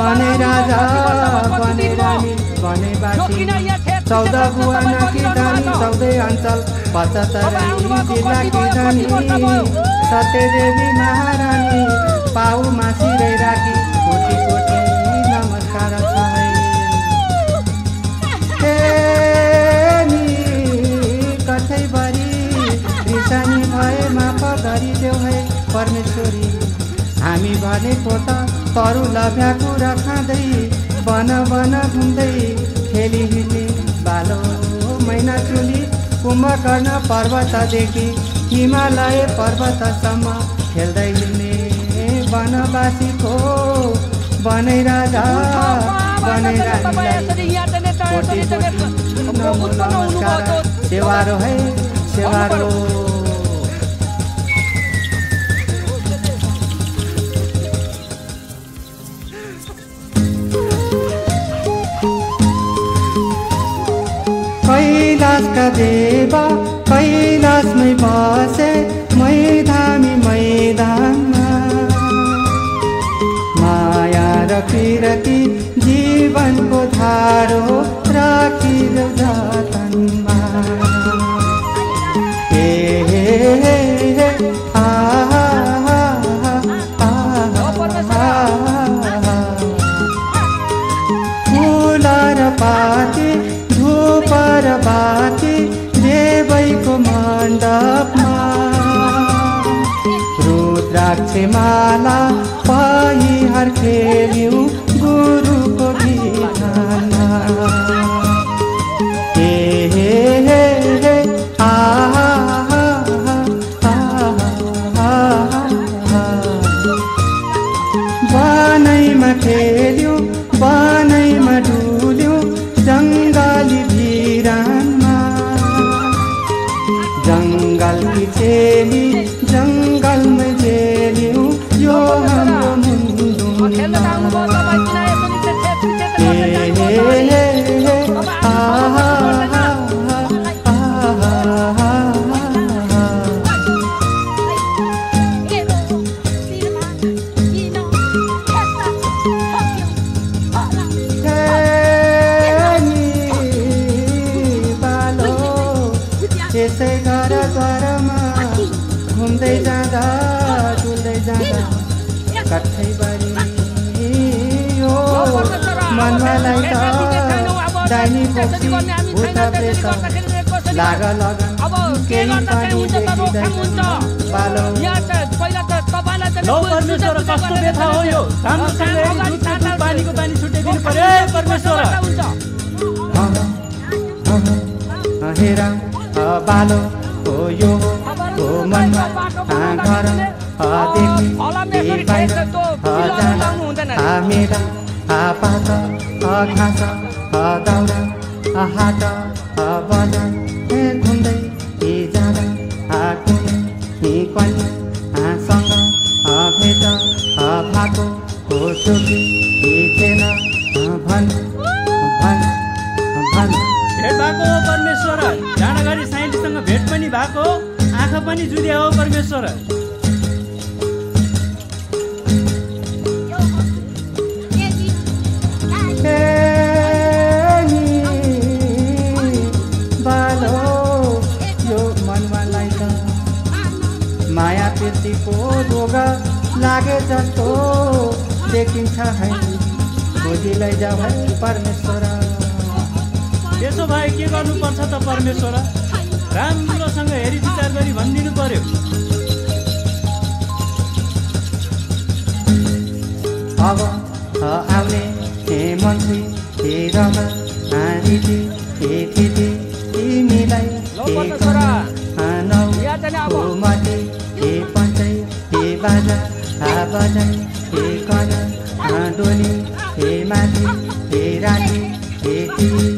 बने राजा बने रानी बने बासी 14 बुवा नाकी दानी 14 अञ्चल 75 जिल्लाकी रानी सत्यदेवी महारानी पाउ मासी रे राखी कोटी कोटी नमस्कार छ हे नि कठैभरि रिसानी भए माफ गरिदेऊ है परमेश्वरी हामी भनेको त तरु लभ्या कुरा खाँदै बन बन घुम्दै खेली हिँड्ने बालो मैना चुली कुम्भकर्ण पर्वतदेखि हिमालय पर्वतसम्म खेल्दै हिँड्ने वनवासीको बनै राजा बनै रानीलाई कोटी कोटी नमस्कार सेवारो है सेवारो कैलाशका देवा कैलाशमै बसे मैदामी मैदानमा माया र पिरती जीवनको धारो राखिदेऊ जतनमा हे हे हे फुल र पाती धूप र बाती देवैको मण्डपमा रुद्राक्ष माला पहिहार खेल्यौं गुरुको विधानमा हे हे हे हे बनैमा खेल्यौं बनैमा डुल्यौं जङ्गली भिरानमा जङ्गलकी चेली जङ्गलमै जेल्यौं यो हाम्रो मुन्दुमा त्यसै घर द्वारमा घुम्दै जाँदा डुल्दै जाँदा कठैभरि हो मनमालाई त डाइनी पक्षी भूत प्रेत लाग लगन केही पनि देखिँदैन बालो लौ परमेश्वर कस्तो व्यथा हो यो राम्रोसँग पानीको पानी छुट्याइदिनु पर्यो परमेश्वर हेर बालो हो यो हो मनमा घर देखि बाहिर जाँदा मेला पात घाँस दाउरा हाट बजार घुम्दै जाँदा कुनै कन्यासँग भेट भएको हो चोकी थिएन भन भन भन भेट भएको हो परमेश्वर जाँडागाडी साइन्टिस्टसँग भेट पनि भएको आँखा पनि जुदिया हो परमेश्वर बालो यो मनमालाई त माया प्रीतिको रोग लागे जस्तो देखिन्छ है खोजी लैजाऊ है परमेश्वर त्यसो भए के गर्नुपर्छ त परमेश्वर राम्रोसँग हेरी विचार गरी भनिदिनु पर्यो अब आउने हे मन्त्री हे रमा दिदी हे दिदी तिमीलाई नौ मते हे पञ्चै हे बाजा बजाई हे कन डोली हे माथि हे रानी हे तिमी